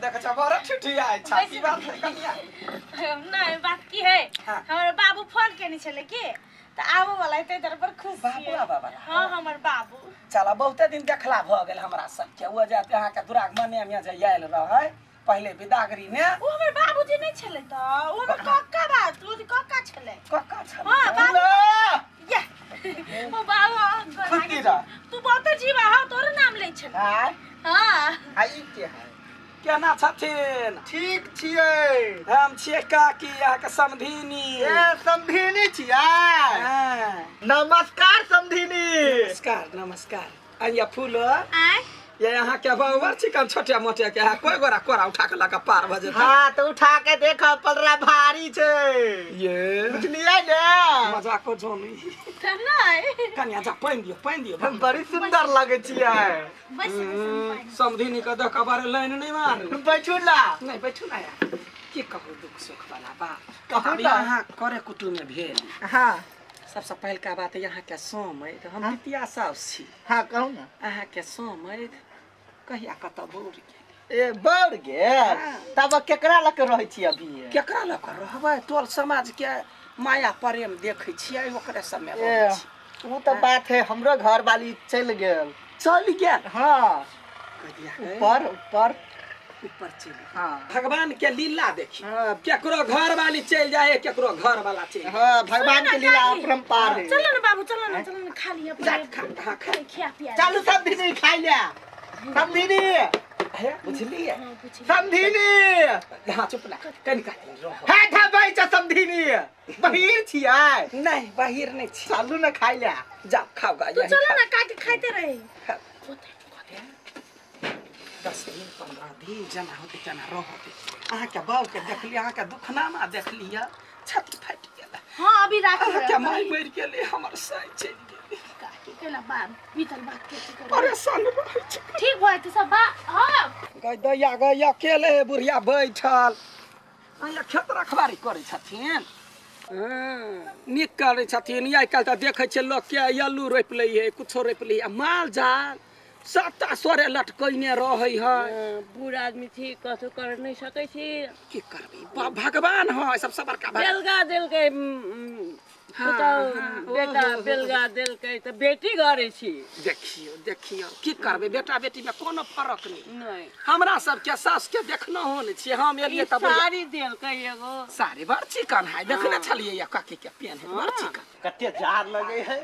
देखै छ बड़ ठिठिया छै की बात है कनिया? नहीं, बात की है, हाँ। हमर बाबू फोन केने छले की त आबो वाला हेतै तर पर खुश बाबू छियै। आबऽ वाला? हाँ, हमर बाबू। चला, बहुते दिन देखला भऽ गेल हमरा सबके। ओ जे अहाँके दुरागमने में जे आयल रहै पहिले विदागरी में, ओ हमर बाबूजी नहीं छले त ओ हमर कक्का बात, ओ कक्का छले। कक्का छलै? हाँ, बाबू। या ओ बाबू। खुशी रह। तू बहुते जीवा हौ, तोर नाम लै छले। आय? हाँ। आ ई के है? केना छथिन? ठीक छियै। हम छियै काकी, अहाँके समधिनी। ए, समधिनी छियै? हाँ। नमस्कार समधिनी। नमस्कार नमस्कार। आइया फूल। आय? ये अहाँ के बाबर चिकन छोटे मोटे के है, कोई गोरा कोरा उठा के लगा पार भ जेतै। हाँ तऽ उठा के देख, पलरा भारी छै। ये बुझलियै ने? मजाक को जोनी। त नहीं। कनिया जा, पानि दियौ, पानि दियौ। बड़ी सुंदर लगै छियै। बैस बैस। समधिनी के देख बारे लाइन नहीं मारू। बैठू ना। नहीं, बैठू ना यार। की कहू, दुख सुख वाला बात। कहू अभी ना। अहाँ करे कुटुम्ब में भेल। हाँ। सबसे पहिलका बात, यहाँ के सोम अइ तऽ हम पितिया साउस छी। हाँ, कहू ना। अहाँ के सोम अइ कहिया कतऽ बौर गेल? ए, बढ़ गेल। तब केकरा लग के रहै छी अभी? केकरा लऽ कऽ रहबै? टोल समाज के माया प्रेम देखै छियै, ओकरे सबमे ए, रहै छी। ओ तऽ बात है, हमरो घर वाली चलि गेल। चलि गेल? हाँ। कहिया गए? ऊपर ऊपर। ऊपर चलि गेल। हाँ। भगवान के लीला देखी। हाँ। केकरो घर वाली चलि जाए, केकरो घर वाला चलि जाए। हाँ, भगवान के लीला अपरंपार है। चलो ना बाबू, चलो ना, चलो ना, खा लिया। जा, खा, हाँ, खा। खिया पिया। चलू समधिनी, खाइ ले समधिनी। हे, बुझलियै? हाँ, बुझलियै। समधिनी। हाँ, चुप ना, कनिका दिन रह। हे, धबै छ समधिनी, बहिर छियै? नहीं, बाहिर नहीं छी। चलू ना, खाइ ले। जाओ, खाओ गा। तू यहीं चलो खाओ। ना काकी, खाते रहे। खाओ। 10 दिन 15 दिन जेना होतै तेना रहतै। अहाँके बाबूके देखलियै, अहाँके दुखनामा देखलियै, छाती फाटि गेल। हाँ, अभी राखी। अहाँके माय मरि गेलै, हमर साइ चलि गेलै। काकी, केना बात, बीतल बात के की करबै? परेशान रहै छै। ठीक भऽ जेतै सब बा। हाँ। गै दैया गै, अकेले बुढ़िया बैठल अहाँ खेत रखबारी करै छथिन। हँ, नीक करै छथिन। आइ काल्हि तऽ देखै छियै लोकके आलू रोपि लै है, कुछो रोपि लै है, माल जाल सबटा सोरे लटकैने रहै है। बूढ़ आदमी छी, कथू कर नहीं सकै छी। की करबै, भगवान है सबसँ बड़का भगवान। बेलगा देलकै पुतहु, बेटा बेलगा देलकै तऽ बेटी घरे छी। देखियौ देखियौ, की करबै, बेटा बेटीमे कोनो फरक नहि। नहि। हमरा सबके सासके देखनहो नहि छियै हम। एलियै ई तऽ बुढ़िया- साड़ी देलकै एगो। साड़ी बड़ चिकन है, देखने छलियै या काकी के पेन है, बड़ चिकन। कते जार लगे है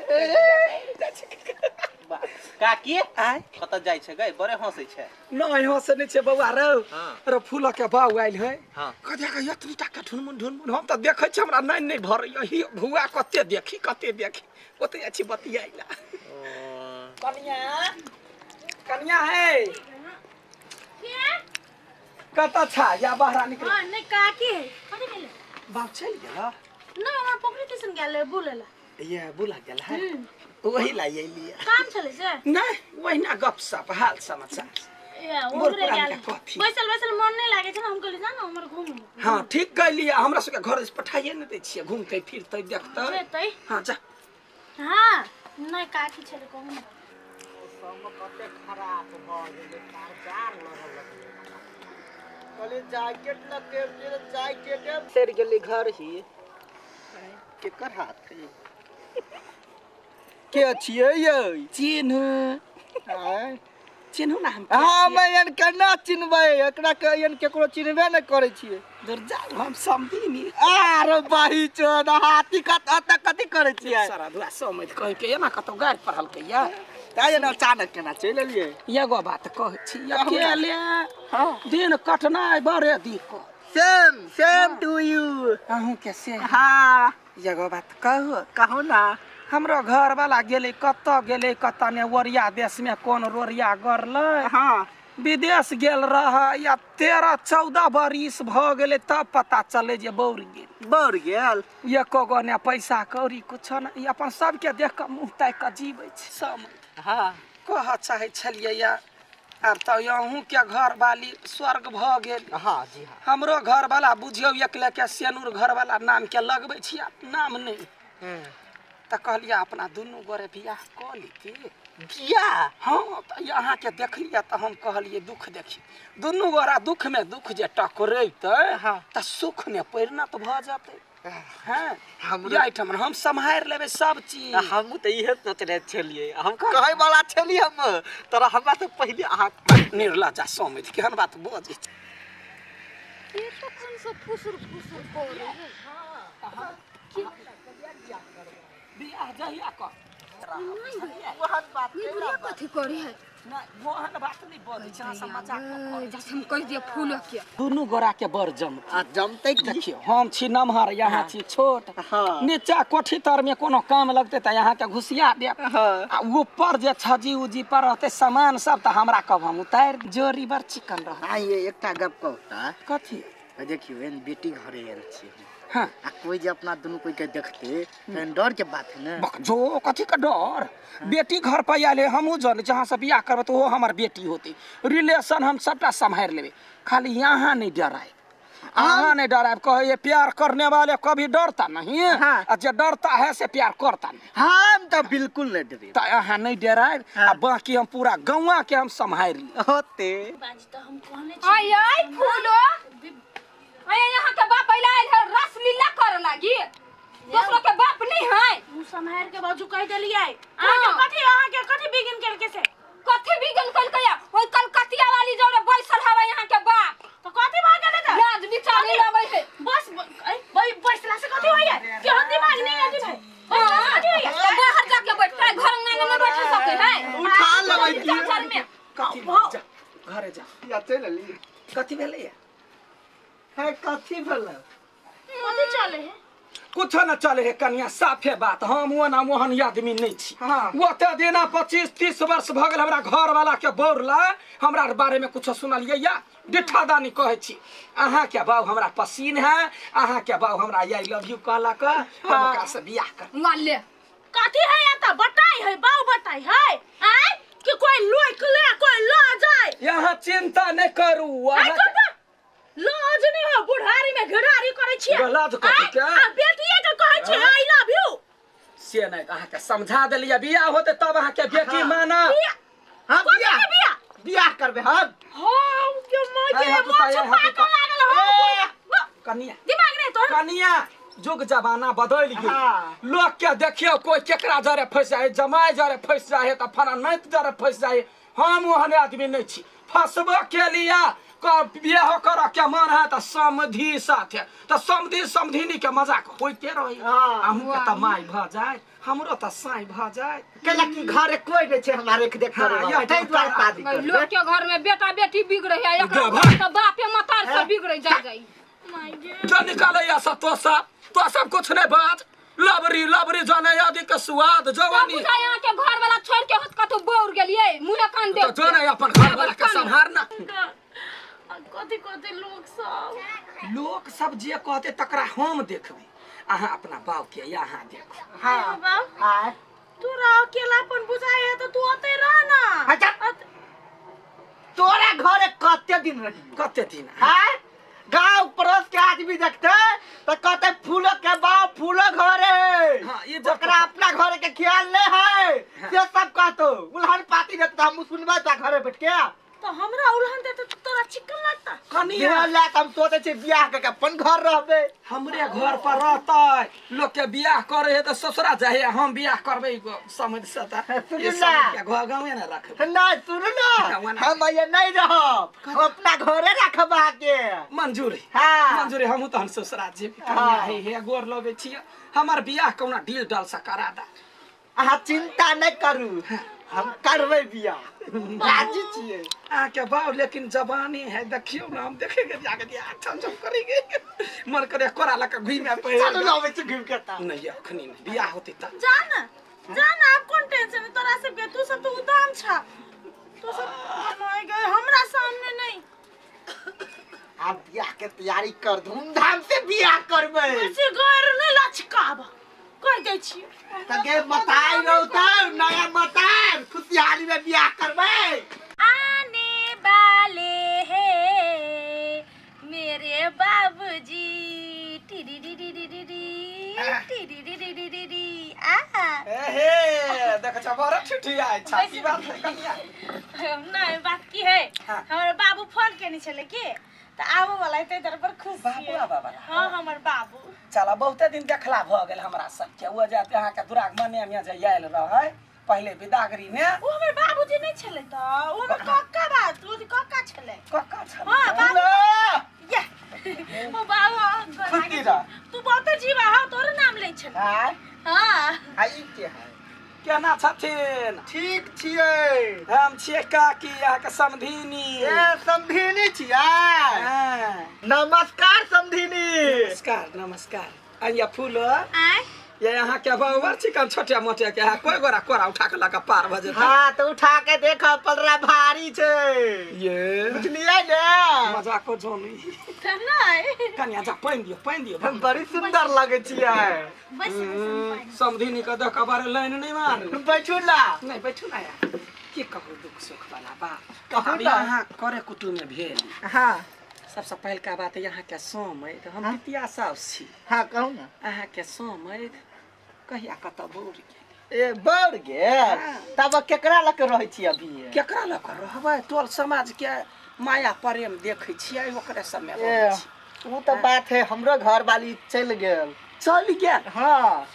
काकी। आय? कतऽ जाइ छै गई, बड़े हंसै छै? नहि, हँसै नहि छै बौआ रौ। हाँ। रो फूल के बाउ आयल है। हाँ। कते के एतनी टा के ढुनमुन ढुनमुन, हम तऽ देखै छी, हमरा नहि नहि भरैया ही भुआ, कते देखी कते देखी, ओते जाइ छी बतियाइला। कनिया, कनिया है। के? कतऽ छा या बाहर निकल। हाँ, नहीं, काकी है, कथी भेलै? बाप चलि गेल? ना, हमरा पोखरी दिसन गेल रहे बुलै ला। ये बुला गेल है, वही ला अयलियै। काम छलै से? नहि, ओहिना गप सप, हाल समाचार। ए, मोर ओकरे पुरान गेल। के कथी? बैसल बैसल मन नहीं लागे छै ने, हम कहली जा ना हमर घूम। हाँ, ठीक कहलियै। हमरा सबके घर से पठाइए नहि दै छियै, घूमतै फिरतै देखतै। जेतै। हाँ, जा। हाँ, नहीं, काकी छलै, कहू ना। मौसम कते खराब भऽ गेलै, जार लगऽ लगलै। कहलियै जैकेट लके फिर जैकेटे सड़ गेलै घर ही। केकर हाथ है? के छियै यै? चिन्हू। आँय? चिन्हू ना हम। हम एहन केना चिन्हबै एकरा के? एहन केकरो चिन्हबे नहि करै छियै। दूर जाउ, हम समधिनी। आरे बाही चोद, हाथी कत अतऽ कथी करै छियै? सारा दुआ समझ कहि के एना कतौ गारि पढ़लकै या। ताहि एना अचानक केना चलि एलियै? एगो बात कहै छी, अकेले दिन कटनाइ बड़े दिक्कत। सेम सेम टू यू। अहूँके से? हाँ। एगो बात कहू? कहू ना। हमरो घर वाला गेलै, कतऽ गेलै कतऽ ने, ओरिया देशमे कोन रोरिया गड़लै। विदेश गेल रह या 13-14 बरिस भऽ गेलै, तब पता चलै जे बौर गेल। बौर गेल। एको गो ने पैसा कौड़ी कुछो ने। ई अपन सबके देख कऽ मुँह ताकि कऽ जीबै छै सब। कहऽ चाहै छलियै या आब तऽ अहूँके घरवाली स्वर्ग भऽ गेल। हाँ जी हाँ। हमरो घरवाला बुझियौ एक लेके सेनूर घरवाला नामके लगबै छी, आब नाम नहि। तऽ कहलियै अपना दुनू गोरे बियाह कऽ लीती। बियाह? हाँ, तऽ अहाँके देखलियै तऽ हम कहलियै दुख देखी दुनू गोरा दुख में दुख जे टकरेतै तऽ सुख में परिणत भऽ जेतै। हाँ, एहिठाम हम सम्हारि लेबै सब चीज। हमहूँ तऽ इहे सोचने छलियै, हम कहै वाला छलियै हम तोरा हमरा से पहिले अहाँ। निर्लज्जा समझ केहन बात बजै छै। के तखन से फुसुर फुसुर करै है? बियाह जहिया कर ई बुढ़िया कथी करे है? नहि, ओहन बात नहि बजै छै, अहाँ सब मजाक करै। जैसे हम कहि दिए फूल के दुनू गोरा के बड़ जम आ जमतै की? देखियौ, हम छी नमहर, यहाँ छी छोट। हाँ। नीचा कोठी तर में कोनो काम लगतै तऽ यहाँ के घुसिया देब। हाँ। आ ऊपर जे छजी उजी पर रहतै सामान सब तऽ हमरा कहब हम उतारि। जोड़ी बड़ चिकन रहत। आ ये एकटा गप कहू तऽ? कथी? देखियौ, एहन बेटी घरे आयल छी हम। हाँ। आ कोई जे अपना दुनू कोई के देखते तहन डर के बात है ना। बक जो कथी के डर? बेटी घर पर आयल है, हमहूँ जन जहाँ से बियाह करबै तऽ ओहो हमर बेटी होती। रिलेशन हम सबटा सम्हारि लेबै, खाली यहाँ नहीं डराय, अहाँ नहीं डरायब। कहे प्यार करने वाले कभी डरता नहीं। हाँ। आ जे डरता है से प्यार करता नहीं। हम तऽ बिल्कुल नहीं डरे। तऽ अहाँ नहीं डरायब। हाँ। आ बाकी हम पूरा गौवा के हम सम्हारि ली। होते बाजी तऽ हम कहने आय आय फूलो, आय यहाँ के बाप अइला आयल है रसलीला करे लागी, दोसरो के बाप नहीं है। मुँह सम्हारि के बाजू कहि देलियै। अहाँके कथी, अहाँके कथी बिगिन केलकै से? कथी बिगन केलकै? ओइ कलकतिया वाली जौरे बैसल हवे यहाँ के बाप। तऽ कथी भऽ गेलै तऽ? लाज बिचारी लगै है। बस बैसला से कथी होइए? केहन दिमाग नहि अथी भाई। बैसला से कथी होइए? तऽ बाहर जाके बैठतै, घर अंगना में नहीं बैठ सकै है। उठा लेबै की? चाचर में। कथी? जा घरे जा। या चलि अली। कथी भेलैया? है कथी भेलै? कथी चले है? कुछ न चले है कनिया, साफे बात। हम ओना ओहन आदमी नहीं छी। हाँ। ओते दिना 25-30 वर्ष भऽ गेल हमरा घर वाला के बौरला, हमरा बारे में कुछ सुनलियै या डिठा दानी कहै छी। अहाँ के बाबू हमरा पसीन है, अहाँ के बाबू हमरा I love you कहलक, हम ओकरा से बियाह कर। माले कथी है या तऽ बताई है, बाऊ बताई है। आय कि कोई लोक ले कोई ल जाए। यहाँ चिंता नहीं करू। आय करबा लाज नहीं हो, बुढ़ारी में घिढ़ारी करै छियै। लाज कथी के? आ बेटिए के कहै छियै I love you. से नहीं, अहाँ के समझा देलियै बियाह होते तब अहाँ के बेटी माना। हाँ, बियाह बियाह बियाह करबै हम। हाँ, के माय के मोछ पागल लागल हो। कनिया दिमाग नहीं तोर। कनिया, जुग जमाना बदलि गेल। लोग के देखियौ कोई केकरा जरे फंसि जाए, जमाय जरे फंसि जाए तऽ फलाना नाति जरे फंसि जाए। हम ओहन आदमी नहीं छी। फंसबो के लिए बियाह करऽ के मन है तऽ समधी साथे, तऽ समधी समधिनी के मजाक होइते रही। अहूँ के तऽ माय भऽ जाए, हमरो तऽ साँय भऽ जाए। कैला कि घरे कोई नहीं छै हमरा रेख देख करे वाला, ताहि दुआरे शादी करबै। लोग के घर में बेटा बेटी बिगड़े है, एकरा घर तऽ बापे मतार से बिगड़े जाय जाय। जो निकालै सब तो सब कुछ नहीं बात। लबरी लबरी जाने आदि के स्वाद जवानी। यहाँ के घर वाला छोड़ के होत कतौ बौर गेलियै, मुँहे कान दे। तो जो नहीं अपन घर वाला के सम्हार ना। कथी कथी लोग सब जे कहते तकरा हम देखबै। अहाँ अपना बाप के यहाँ देखू। हाँ बाप, तोरा अकेलापन बुझाइ है तऽ तू ओतै रह ना। अच्छा, तोरा घरे कते दिन रही? कते दिन? हाँ, गांव पड़ोस के आदमी देखते तो कहते फूलो के बाप फूलो घरे। हाँ, ये ओकरा अपना घरे के ख्याल नहीं है। से सब कहतो उलहन पाती देते, हम सुनबै ता घरे बैठ के। तो हमरा उलहन देते तो तोरा चिकन लगता। कनिया ला हम सोचे छी बियाह के अपन घर रहबे, हमरे घर पर रहतै। लोग के बियाह करे है तऽ ससुरा जाए, हम बियाह करबै समझ से तऽ सुन ना, घर गाँवे ना रखबै। नहीं सुन ना, हम ये नहीं रहब, हम अपना घरे रखब के। मंजूरी। हाँ मंजूरी, हमहूँ तहन ससुरा जेबै। कनिया हे हे गोर लगै छियै, हमर बियाह कौना डील डल से करा दे। अहाँ चिंता नहीं करू, हम करबै बियाह, राजी छियै। अहाँके बाप लेकिन जवानी है, देखियौ ना हम देखेंगे जाके दिया छम छम करेंगे, मन करे कोरा लके घुमे पे। चलू आबै छी घुमि के तऽ। नहीं अखनी नहीं, बियाह होतै तऽ। जा ना जा ना, आप कोन टेंशन है तोरा सब के? तू सब तो उदाम छा, तू सब नहीं गए हमरा सामने नहीं। आप बियाह के तैयारी कर, धूमधाम से बियाह करबै। से घर नहीं लचकाब कह दै छी। तके मताई रहतै, नया मताई खुशहाली में बियाह करबै। आने वाले हैं मेरे बाबूजी, TD D D D D D D D D D D. आहा ए हे देख छ बड़ ठिठिया छै की बात है कनिया? नहीं बात की है, हाँ। हमर बाबू फोन केने छले की त आबो वाला है तै पर खुश बाबू छियै। आबऽ वाला? हां हमर बाबू। चला बहुते दिन देखला भ गेल हमरा सबके। ओ जाते अहाँ के दुरागमने में जे आयल रहै पहले विदागरी में। ओ हमर बाबूजी नहीं छले त ओ हमर कक्का बात, ओ कक्का छले। कक्का छलै? हां बाबू। या ओ बाबू खुशी रह। तू बहुते जीवा हौ, तोर नाम लै छले। हां हां आ ई के है? केना छथिन? ठीक छियै। हम छियै काकी अहाँके समधिनी। ए समधिनी छियै? हाँ। नमस्कार समधिनी। नमस्कार नमस्कार। आइया फूल आय ये यहाँ के बाबर चिकन छोटे मोटे के है, कोई गोरा कोरा उठा के लगा पार भ जेतै। हां त उठा के देख पलरा भारी छै। ये बुझलियै ने? मजाक को जोनी त नहीं कनिया जा पानि दियो पानि दियो। हम बड़ी सुंदर लगै छियै। बस बस समधिनी के देख बारे लाइन नहीं मार। बैठू ना। नहीं बैठू ना यार, की कहू दुख सुख वाला बात कहू अभी ना। यहाँ करे कुटुम में भेल। हां सबसे पहिलका बात यहाँ के सोम है, हम पितिया साउस छी। हां कहू ना। अहाँ के सोम है कहिया कत बौर गेल? ए बौर गेल? तब केकरा लग के रहै छी अभी? केकरा लग के रहबै? टोल समाज के माया प्रेम देखै छियै ओकरे सब में रहै छी। उ त बात है, हमरो घर वाली चलि गेल। चलि गेल? हां।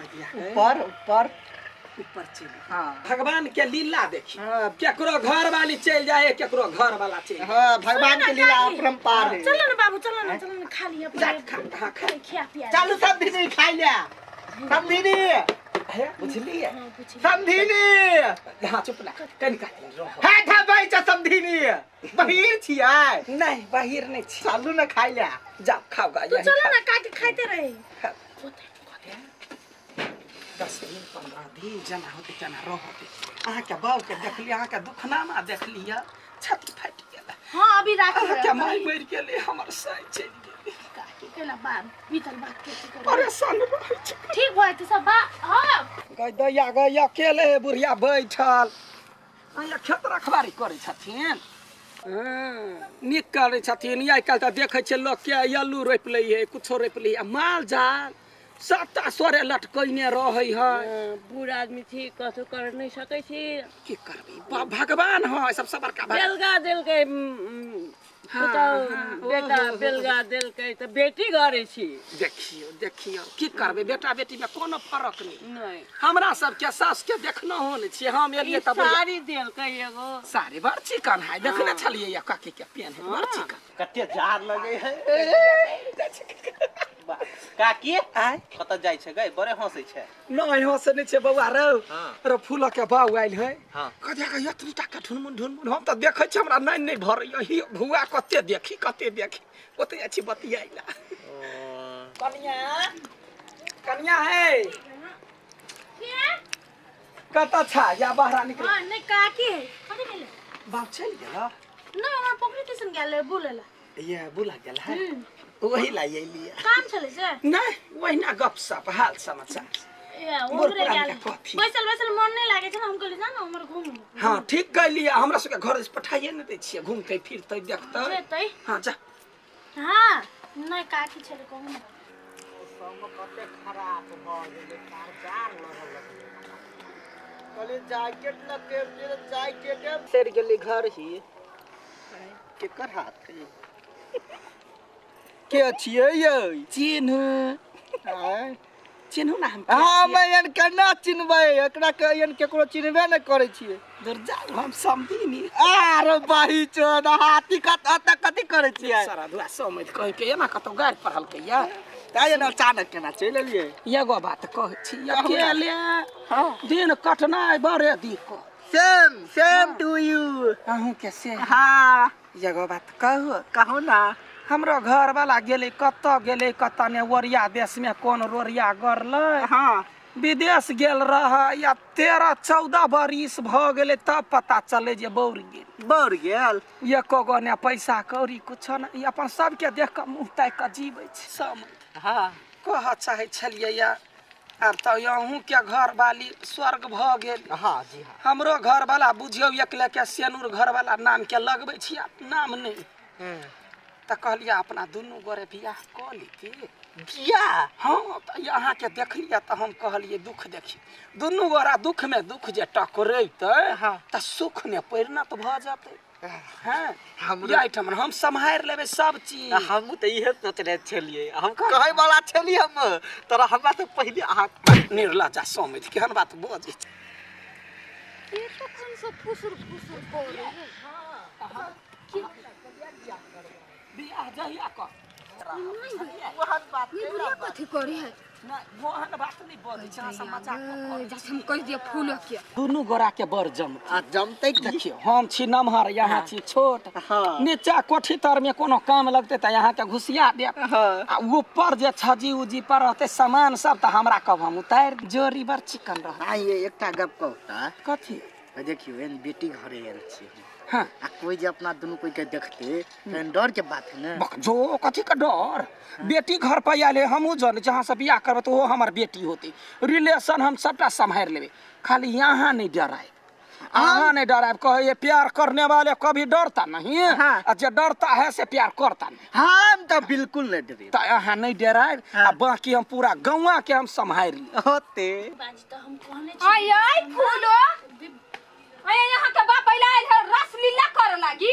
ऊपर ऊपर ऊपर चलि गेल। हां भगवान के लीला देखी। हां केकरो घर वाली चलि जाए केकरो घर वाला चलि जाए। हां भगवान के लीला अपरंपार है। चलो ना बाबू, चलो ना, चलो ना खा लिया। जा खा हां खा खिया पिया। चलू समधिनी खाइ ले। समधिनी हे बुझलियै? समधिनी हां चुप ना कनिका दिन रह। हे धबै छ समधिनी, बहिर छियै? नहीं बहिर नहीं छी। चलू ना खाइ ले। जाओ खाओ गा। तू चलो ना काकी खाइते रही। 10 दिन 15 दिन जना होते जना रहते। अहाँ के बाबू के देखलियै, अहाँ के दुखनामा देखलियै, छाती फाटि गेल। हां अभी राख। अहाँ के माय मरि गेलै, हमर साइ चलि गेलै। काकी केना बात बीतल बात के की परेशान रहै छै। ठीक भऽ जेतै सब बा। हां गै दैया गै अकेले बुढ़िया बैठल अहाँ खेत रखबारी करै छथिन। नीक करै छथिन। आइ काल्हि तऽ देखै छियै लोक के आलू रोपि लै है कुछो रोपि लै है, माल जाल सबटा सोरे लटकैने रहै है। बूढ़ आदमी छी, कथू कर नहीं सकै छी। की करबै भगवान है सबसँ बड़का। बेलगा देलकै बेटा, बेलगा देलकै त बेटी घरे छी। देखियौ देखियौ की करबै, बेटा बेटी में कोनो फरक नहीं। हमरा सबके सास के देखनो हो नहीं छियै। हम एलियै तब साड़ी देलकै एगो साड़ी बड़ चिकन है, देखने छलियै या काकी के पेन है बड़ चिकन। कते जार लगै है काकी? आय कत जाइ छै गै? बड़े हंसै छै। नहीं हंसै नहीं छै बौआ रौ। रो फूल के बाउ आयल है। हां कहिया के एतनी टा के ढुनमुन ढुनमुन हम त देखै छी, हमरा नहीं नहीं भरैया। ही भुआ कते देखी कते देखी ओते अछि बतियाइला। कनिया कनिया है के कत छा या बाहर निकल? हां नहीं काकी है कथि भेलै? बाप चलि गेल ना हमरा पोखरी टेशन गेल बुलेला। ये बुला गेल है वही ला एलियै। काम छलै से? नहीं वहिना गपशप हाल समाचार। ए ओकरे गेल बैसल बैसल मन नहीं लागे छै ना, हम कहली जा ना हमर घूम। हां ठीक कहलियै, हमरा सबके घर से पठाइए ने दै छियै, घूमतै फिरतै देखतै जेतै। हां जा। हां नहीं काकी छलै कहू ना। सब कते खराब भ गेलै, कार लगल लगलै। कहली जैकेट लके जैकेट सड़ गेलै घर ही। केकर हाथ है? के छियै यै? चिन्हू चिन्हू ना हम। हम एहन केना चिन्हबै? एकरा के एहन केकरो चिन्हबे नै करै छियै। दूर जाउ हम समधिनी। आरे बाही चोद हाथी कत अत कथी करै छियै? सारा दुआ समझ कहि के एना कतौ गारि पढ़लकै या ताय एना अचानक केना चलि एलियै? एगो बात कहै छी अकेले दिन कटनाइ बड़े दिक्कत। सेम सेम टू यू। अहूँ के सेम? हां एगो बात कहू? कहू ना। हमरो घर वाला गेलै कतऽ गेलै कतऽ ने ओरिया देश में कोन रोरिया गरलै। हाँ विदेश गेल रह या 13-14 बरिस भ गेलै तब पता चले जे बौर गेल। बौर गेल? एको गो ने पैसा कौड़ी कुछो ने, अपन सबके देख कऽ मुँह ताकि कऽ जीबै छै सब। हाँ कहऽ चाहै छलियै या आब तऽ अहूँके घर वाली स्वर्ग भ गेल। हाँ जी हाँ। हमरो घर वाला बुझियौ एकले के सेनुर घर वाला नाम के लगबै छी, नाम नहि। तऽ कहलियै अपना दुनू गोरे बियाह कऽ लीती। बियाह? हाँ, तऽ अहाँके देखलियै तऽ हम कहलियै दुख देखी दुनू गोरा दुख में दुख जे टकरेतै तऽ सुख में परिणत भऽ जेतै। हाँ, एहिठाम हम सम्हारि लेबै सब चीज। हमहूँ तऽ इहे सोचने छलियै, हम कहै वाला छलियै हम तोरा हमरा से पहिले अहाँ। निर्लज्जा समझ केहन बात बजै छै। के तखन से फुसुर फुसुर करै है? बियाह जहिया कर ओहन बात ई बुढ़िया कथी करे है? नहि, ओहन बात नहि बजै छै, अहाँ सब मजाक करै। जैसे हम कहि दिए फूल के दुनू गोरा के बड़ जम आ जमतै की? देखियौ, हम छी नमहर, यहाँ छी छोट। हाँ। नीचा कोठी तर में कोनो काम लगतै तऽ यहाँ के घुसिया देब। हाँ। आ ऊपर जे छजी उजी पर रहतै सामान सब तऽ हमरा कहब हम उतारि। जोड़ी बड़ चिकन रहत। आ ये एकटा गप कहू तऽ। कथी? देखियौ, एहन बेटी घरे आयल छी। हाँ। आ कोई जे अपना दुनू कोई के देखते तहन डर के बात है ने। जो कथी के डर? बेटी घर पर आयल है, हमहूँ जन जहाँ से बियाह करबै तऽ ओहो हमर बेटी होतै। रिलेशन हम सबटा सम्हारि लेबै, खाली यहाँ नहीं डरायब, अहाँ नहीं डरायब। कहे प्यार करने वाले कभी डरता नहीं। हाँ। आ जे डरता है से प्यार करता नहीं। हम तऽ बिल्कुल नहीं डरे। तऽ अहाँ नहीं डरायब। आ बाकी हम पूरा गौवा के हम सम्हारि लेब। होते बाजी तऽ हम कहने आय आय फूलो, आय यहाँ के बाप आयल है रसलीला करे लागी,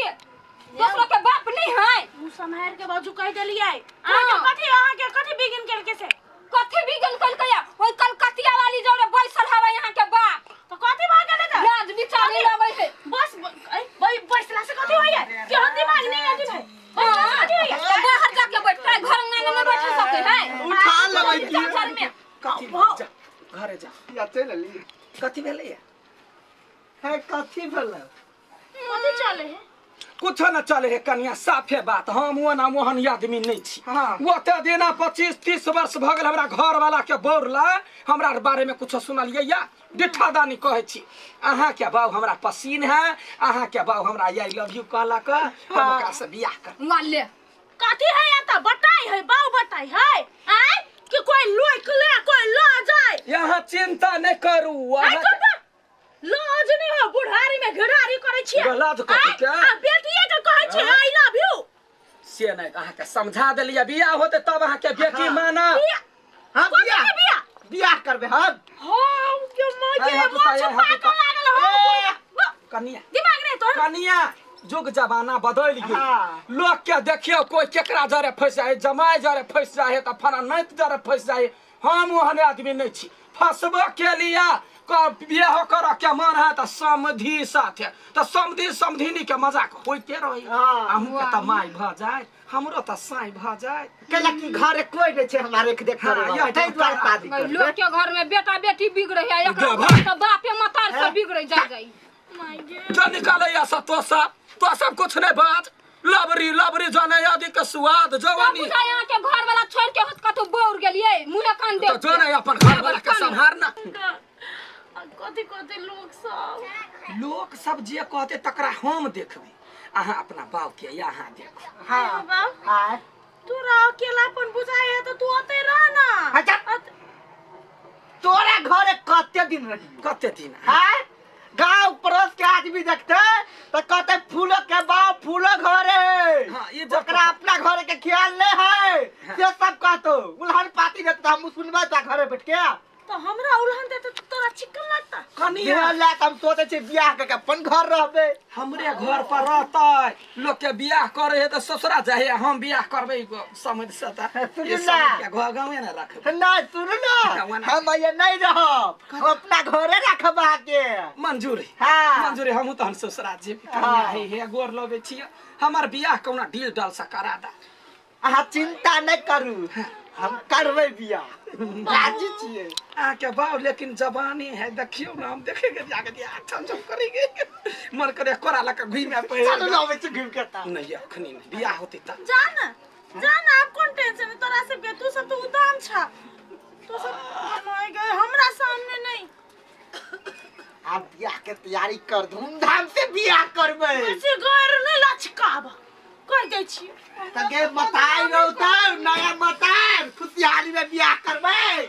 दोसरो के बाप नहीं है। मुँह सम्हारि के बाजू कहि देलियै। अहाँके कथी, अहाँके कथी बिगिन केलकै से? कथी बिगिन केलकै? ओइ कलकतिया वाली जौरे बैसल हवे यहाँ के बाप। तऽ कथी भऽ गेलै तऽ? लाज बिचारी लगै है। बस बैसला से कथी होइए? केहन दिमाग नहीं है भाई? बैसला से कथी होइए? तऽ बाहर जाके बैठतै, घर अंगना में नहीं बैठ सकै है। उठा लेबै की? चाचर में। कथी? जा घरे जा। या चलि अली। कथी भेलैया? है कथी भेलै? कथी चले है? कुछो न चले है कनिया, साफे बात। हम ओना ओहन आदमी नहीं छी। हाँ। ओते दिना 25-30 वर्ष भऽ गेल हमरा घर वाला के बौरला, हमरा बारे में कुछो सुनलियै या? डिठा दानी कहै छी। अहाँ के बाबू हमरा पसीन है, अहाँ के बाबू हमरा I love you कहलक, हम ओकरा से बियाह कर। ले कथी है या तऽ बताई है, बाऊ बताई है। आय कि कोई लोक ले कोई ल जाए। यहाँ चिंता नहीं करू। आय लाज नहीं हो, बुढ़ारी में घिढ़ारी करै छियै। लाज कथी के? आ बेटिए के कहै छियै I love you. से नहीं, अहाँ के समझा देलियै। बियाह होते तब अहाँ के बेटी माना। हाँ, कथी के बियाह? बियाह करबै हम। हाँ, के माय के मोछ पाकल लागल हो। कनिया दिमाग नहीं तोहर। कनिया, जुग जमाना बदलि गेल। लोग के देखियौ कोई केकरा जरे फंसि जाइ, जमाइ जरे फंसि जाइ तऽ फला नाति जरे फंसि जाइ। हम ओहन आदमी नहीं छी। फंसबो के लिया बियाह करऽ के मन है तऽ समधी साथे, तऽ समधी समधिनी के मजाक होइते रही। अहूँ के तऽ माय भऽ जाय, हमरो तऽ साँय भऽ जाय। कैला कि घरे कोई नहीं छै हमरा रेख देख करे वाला, ताहि दुआरे शादी करबै। लोग के घर में बेटा बेटी बिगड़े है, एकरा घर तऽ बापे मतार से बिगड़े जाय जाय। जो निकाले या सब तो सब कुछ नहीं बात। लबरी लबरी जाने आदि के स्वाद जवानी। यहाँ के घर वाला छोड़ के होत कतौ बौर गेलियै मुँहे कान दे। तो जो नहीं अपन घर वाला के सम्हारना। कथी कथी लोग सब जे कहते तकरा हम देखबै। अहाँ अपना बाप के यहाँ देखू। हाँ बाप, तोरा अकेलापन बुझाइ है तऽ तू ओतै रह ना। अच्छा, तोरा घरे कते दिन रही? कते दिन? हाँ, गाँव पड़ोस के आदमी देखते तो कहते फूलो के बाप फूलो घरे। हाँ, ये ओकरा अपना घरे के ख्याल नहीं है। से सब कहतो उल्हन पाती देते, हम सुनबै ता घरे बैठ के। तो हमरा उल्हन देते तो तोरा चिकन लगता। कनिया ला हम सोचे छी बियाह के अपन घर रहबे, हमरे घर पर रहतै। लोग के बियाह करे है तऽ ससुरा जाए है, हम बियाह करबै समझ से तऽ ये समझ के घर गाँवे न रखबै। नहीं सुन ना, हम ये नहीं रहब, हम अपना घरे रखब अहाँके। मंजूर है। हाँ। मंजूर है, हमहूँ तहन ससुरा जेबै। कनिया हे हे गोर लगै छियै, हमर बियाह कहुना डील डाल से करा दे। अहाँ चिंता नहीं करू, हम करबै बियाह, राजी छियै। अहाँके बाप लेकिन जवानी है, देखियौ ना हम देखेंगे जाके बियाह छम छम करेंगे। मन करे कोरा लऽ के घुमे पे। चलू ना अबै छी घुमि के तऽ। नहीं अखनी नहीं, बियाह होतै तऽ। जा ना जा ना, आब कोन टेंशन तोरा सबके? तू सब तऽ उदाम छा, तू सब हमरा सामने नहीं। आब बियाह के तैयारी कर, धूमधाम से बियाह करबै। से गैर नहीं लचकाब कर दै छी। तके मताई रहतै, नया मताई खुशहाली में बियाह करबै।